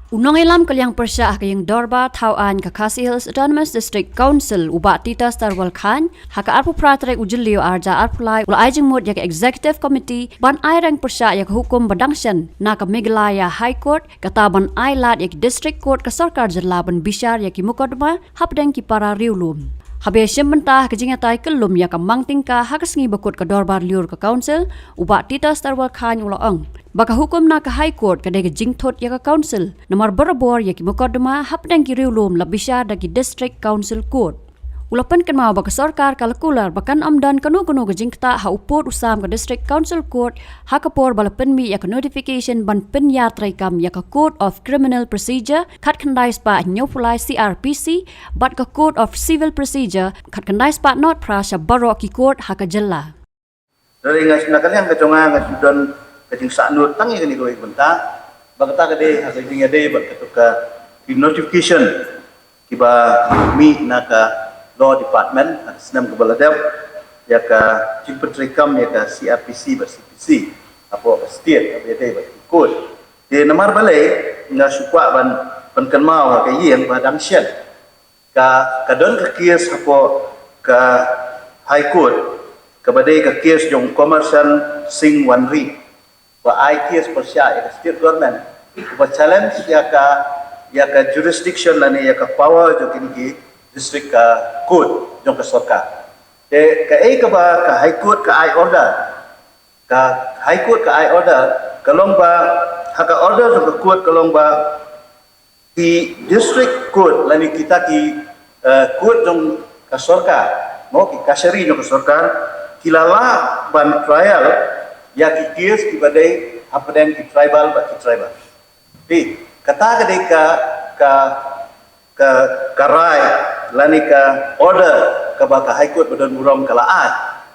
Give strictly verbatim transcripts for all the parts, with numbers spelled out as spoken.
U nongïalam ka liang pyrshah ha ka ïing dorbar thaw aiñ ka Khasi Hills Autonomous District Council, u Bah Titus Tarwal Chyne, ha ka arphew phra tarik u Jylliew arhajar arphew lai, u la ai jingmut ïa ka Executive Committee ban ai reng pyrshah ïa ka hukum ba dang shen na ka Meghalaya High Court, kata ban ai lad ïa ki District Court ka sorkar jylla ban bishar ïa ki mukotduma hapdeng ki para riewlum. Haba ïashim bynta ha ka jingïatai kyllum ïa ka mang tyngka ha ka sngi ba kut ka dorbar lyiur ka Council, u Bah Titus Tarwal Chyne u la ong ba ka hukum na ka High Court ka dei ka jingthut ïa ka Council, namar barabor ïa ki mukotduma hapdeng ki riewlum la bishar da ki District Council Court. U la pynkynmaw ba ka sorkar ka la kular ba kan ym don kano kano ka jingktah ha u pud u sam ka District Council Court ha ka por ba la pynmih ïa ka notification ban pynïar treikam ïa ka Code of Criminal Procedure khatkhyndai spah hynñiewphew lai C R P C bad ka Code of Civil Procedure khatkhyndai spah nod phra sha baroh ki court ha ka jylla. Hynrei nga, na ka liang ka jong nga, nga shu don ka jingsngewthuh tang ïa kane kawei ka bynta, ba kata ka dei ha ka jingïadei bad kato ka, ki notification kiba mih na ka Law Department ha ka snem kaba la dep ïa ka jingpyntreikam ïa ka C R P C bad C P C hapoh ka state kaba ïadei bad ki court. Te namar balei nga shu kwah ban pynkynmaw ha ka ïing ba dang shen ka, ka don ka case hapoh ka High Court, kaba dei ka case jong Komarshan Singh Wanri, ba ai case pyrshah ïa ka state government, ba challenge ïa ka, ïa ka jurisdiction lane ïa ka power jong kine ki district ka court jong ka sorkar. Te kaei kaba ka High Court ka ai order, ka High Court ka ai order ka long ba, ha ka order jong ka court ka long ba ki district court lane kita ki, eh, court jong ka sorkar, mo, ki kashari jong ka sorkar, ki la lah ban trial ïa ki case kiba dei hapdeng ki tribal bad ki tribal. Te kata ka dei ka, ka, ka, ka rai lane ka order kaba ka High Court ba don burom ka la ai.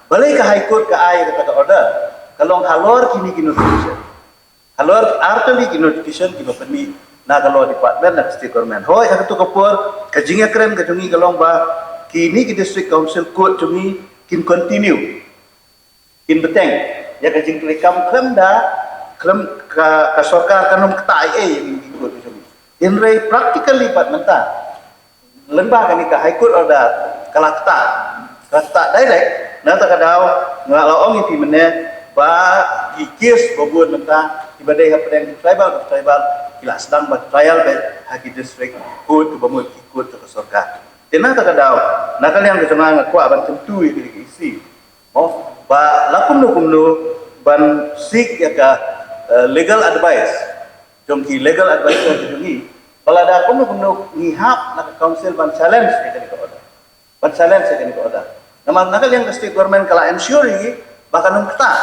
Balei ka High Court ka ai kata ka order? Ka long halor kine ki notification. Halor artylli ki notification kiba pynmih na ka Law Department na ka State Government. Hooid, ha kato ka por ka jingïakren ka jong ngi ka long ba kine ki District Council Court jong ngi kin continue, kin bteng ïa ka jingtreikam khlem da, khlem ka, ka sorkar kan ym ktah ei ei ïa kine ki court ka jong ngi. Hynrei practically pat mynta, lyngba kane ka High Court order ka la ktah, ka la ktah direct. Nangta ka daw nga la ong ïa phi mynne ba ki case ba bun mynta kiba dei hapdeng ki tribal, ki tribal, ki la sdang ban trial beit ha ki district court kiba mut ki court jong ka sorkar. Te nangta ka daw, na ka liang ka jong nga nga kwah ban kyntu ïa kine ki issue, mo, ba la kumno kumno ban seek ïa ka, eh, legal advice jong ki legal advisor ki jong ngi, ba lada kumno kumno ngi hap na ka council ban challenge ïa kane ka order. Ban challenge ïa kane ka order. Namar na ka liang ka state government ka la ensure ïa ngi ba kan ym ktah.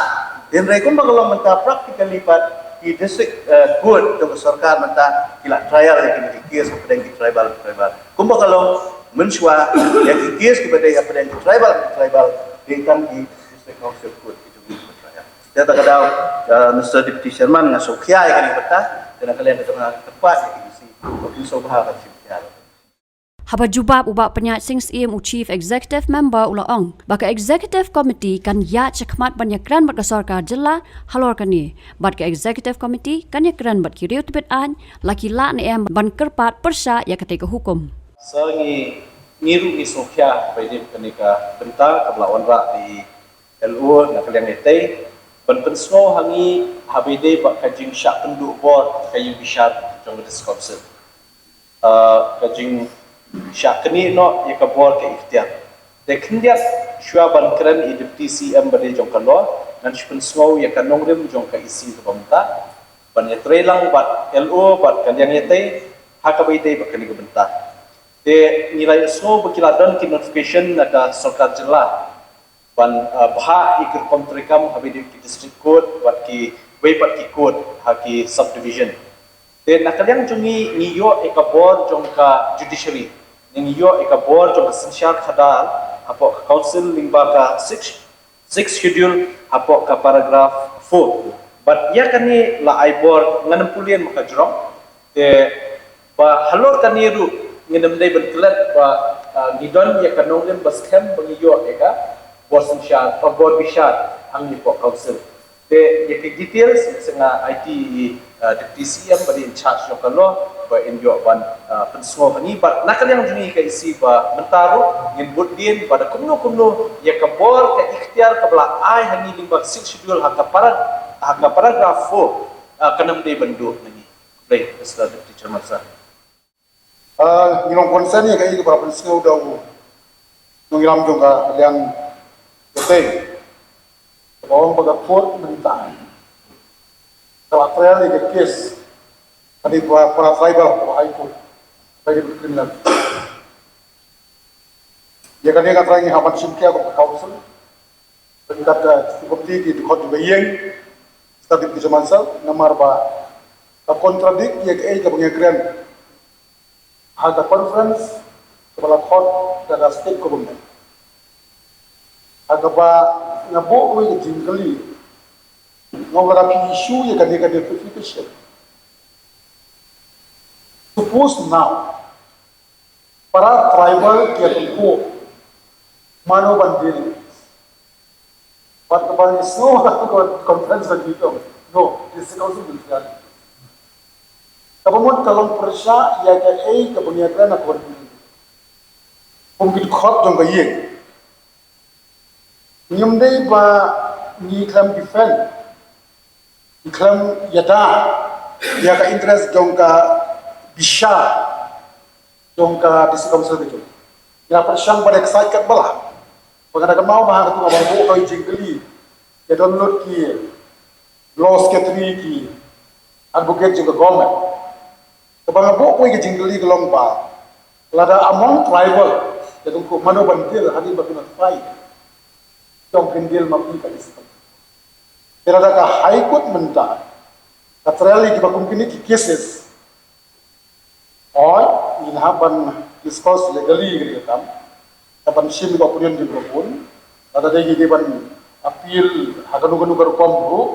Hynrei kumba ka long mynta practically pat ki district, eh, court jong ka sorkar mynta ki la trial ïa kine ki case hapdeng ki tribal, tribal. Kumba ka long mynshuwa ïa ki case kiba dei hapdeng ki tribal, tribal, dei tang ki District Council Court ki jong ngi kiba trial. Te ta ka daw, eh, Mister Deputy Chairman, nga sngewkhia ïa kane ka bynta, te na ka liang ka jong nga nga kyrpad ïa ka E C ba kin sngewbha ban shim khia. Haba jubab, u Bah Pynïaid Sing Syiem, u Chief Executive Member, u la ong ba ka Executive Committee kan ïaid shakhmat ban ïakren bad ka sorkar jylla halor kane, bad ka Executive Committee kan ïakren bad ki riew tbit aiñ la ki lah ne em ban kyrpad pyrshah ïa katei ka hukum. Sa ngi, ngi ruh ngi sngewkhia ba ïadei bad kane ka bynta kaba la wanrah da i L O na ka liang ïatei ban pynsngew ha ngi haba ïadei bad ka jingshah pynduh bor ka ïing bishar jong ka District Council. Ah, ka jingshah knieh noh ïa ka bor ka iktiar. Te khyndiat shuwa ban kren i Deputy C M ba dei jong ka Law, ngan shu pynsngew ïa ka nongrim jong ka E C kaba mynta ban ïatreilang bad L O bad ka liang ïatei ha kaba ïadei bad kane ka bynta. Te ngi la ïohsngew ba ki la don ki notification na ka sorkar jylla ban, ah, bhah ïa ki rukom treikam haba ïadei ki district court bad kiwei pat ki court ha ki subdivision. Te na ka liang jong ngi, ngi ïoh ïa ka bor jong ka judiciary, ngi ïoh ïa ka bor jong ka synshar khadar hapoh ka council lyngba ka six, six schedule hapoh ka paragraph four. Bad ïa kane la ai bor, ngan ym pule ma ka jrong. Te ba halor kane ruh ngin ym dei ban klet ba, ah, ngi don ïa ka nongrim ba skhem ba ngi ïoh ïa ka bor synshar, ka bor bishar hangne hapoh council. Te ïa ki details sa nga aiti i, ah, Deputy C M ba dei in charge jong ka Law ba in ïoh ban, ah, pynsngew ha ngi, bad na ka liang jong ngi ka E C ba mynta ruh ngin bud dien ba da kumno kumno ïa ka bor ka iktiar kaba la ai ha ngi lyngba ka Sixth Schedule ha ka para, ha ka paragraph four, ah, kan ym dei ban duh na ngi. Khublei, Mister Deputy Chairman Sir. Ah, ngi long concern ïa kaei kaba la pynsngew da u nongïalam jong ka liang ïatei. Kaba ong ba ka court mynta ka la trial ïa ka case kane ba para tribal ha High Court. Ba ïa ka criminal. Ïa kane nga trai ngi hap ban shim khia kum ka council. Ryngkat ka Executive Committee, ki dkhot jong ka ïing, Mister Deputy Chairman Sir, namar ba ka contradict ïa kaei kaba ngi agree ha ka conference kaba la khot da ka state government. Ha kaba nga buh wei ka jingkylli, nga ong lada phi issue ïa kane ka notification, suppose now para tribal ki ïatyngkhuh mano ban deal. Bad kaba ngi sngew ha ka conference ba ngi ong, no, District Council will deal. Kaba mut ka long pyrshah ïa kaei kaba ngi agree na ka conference. Kum ki dkhot jong ka ïing, ngim dei ba ngi khlem defend, ngi khlem ïada ïa ka interest jong ka bishar jong ka District Council ka jong. Ngi la pyrshang ba da ka side katba lah. Ba nga da kynmaw ba ha katu nga buh ka jingkylli ïa download ki law secretary, ki advocate jong ka government. Kaba nga buh kawei ka jingkylli ka long ba lada among tribal ïatyngkhuh, mano ban deal hadien ba ki notify? Jong phin deal ma phi ka District Council. Te lada ka High Court mynta ka trial ïa kiba kum kine ki cases, oi, ngin hap ban discuss legally ïa kane ka kam, hap ban shim ka opinion jong ka bun. Lada dei ngi dei ban appeal ha kano kano ka rukom ruh,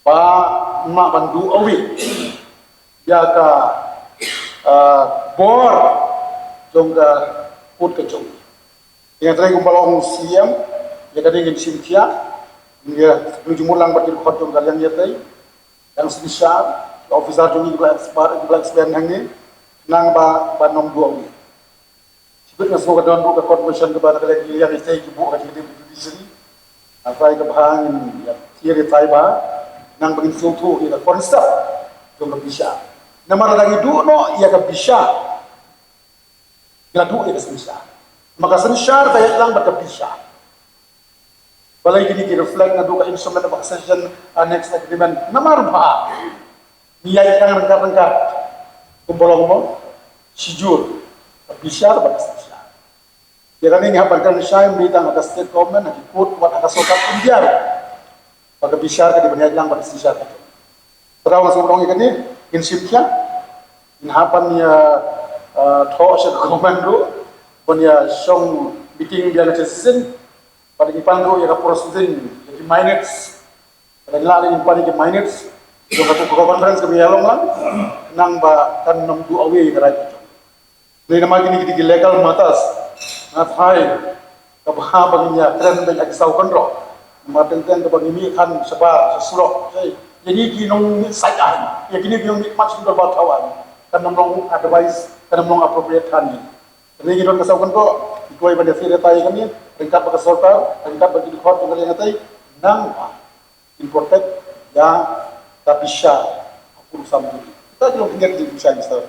ba ngim lah ban duh away ïa ka, ah, bor jong ka court ka jong. Ïa, trai kumba la ong u C M, ïa kane ngin shim khia, ngin ïa jingmut lang bad ki dkhot jong ka liang ïatei, ïa ka synshar, ki officer jong ngi kiba la expert, kiba la experience hangne, khnang ba, ban ym duh away. Shibit nga sngew ka don ruh ka court motion kaba na ka liang ïatei ki buh ha ka jingïatei judiciary. Nga trai kaba ngin ïa thied ïa tai ba, khnang ba ngin sngewthuh ïa ka concept jong ka bishar. Namar lada ngi duh noh ïa ka bishar, ngi la duh ïa ka synshar. Ma ka synshar ka ïaid lang bad ka bishar. Balei kine ki reflect naduh ka Instrument of Accession, Annex Agreement, namar ba ngi ïaid lang ryngkat ryngkat kumba long mo, shijur ka bishar bad ka synshar. Ïa kane ngi hap ban kren shai, ym dei tang ha ka state government, ha ki court, wat ha ka sorkar India ruh, ba ka bishar ka dei ban ïaid lang bad ka synshar ka jong. Te nga sngewbha ong ïa kane, ngin shim khia, ngin hap ban ïa, eh, thoh sha ka government ruh ban ïa shong meeting biang shisien, bad ngin pan ruh ïa ka proceeding, ïa ki minutes. Lada ngi lah, ngin pan ïa ki minutes jong ka, ka conference kaba ïa long lang, khnang ba kan ym duh away ïa ka right ka jong. Dei namar kine ki dei ki legal matters. Nga tharai kaba hap ba ngin ïa kren beit ha ki saw kynroh. Namar teng teng kaba ngi mih than shabar, sha surok, ïa kine ki nongmih sait aiñ, ïa kine ki nongmih khmat sha ki dorbar thaw aiñ, kan ym long advice, kan ym long appropriate than ïa ngi. Te ngi don ka saw kynroh, ngi kloi ban ïa thied ïa tai ïa kane ryngkat bad ka sorkar, ryngkat bad ki dkhot jong ka liang ïatei, khnang ba in protect ïa ka bishar ha pud u samduri. Kita ki long pynïaid ki bishar, Mister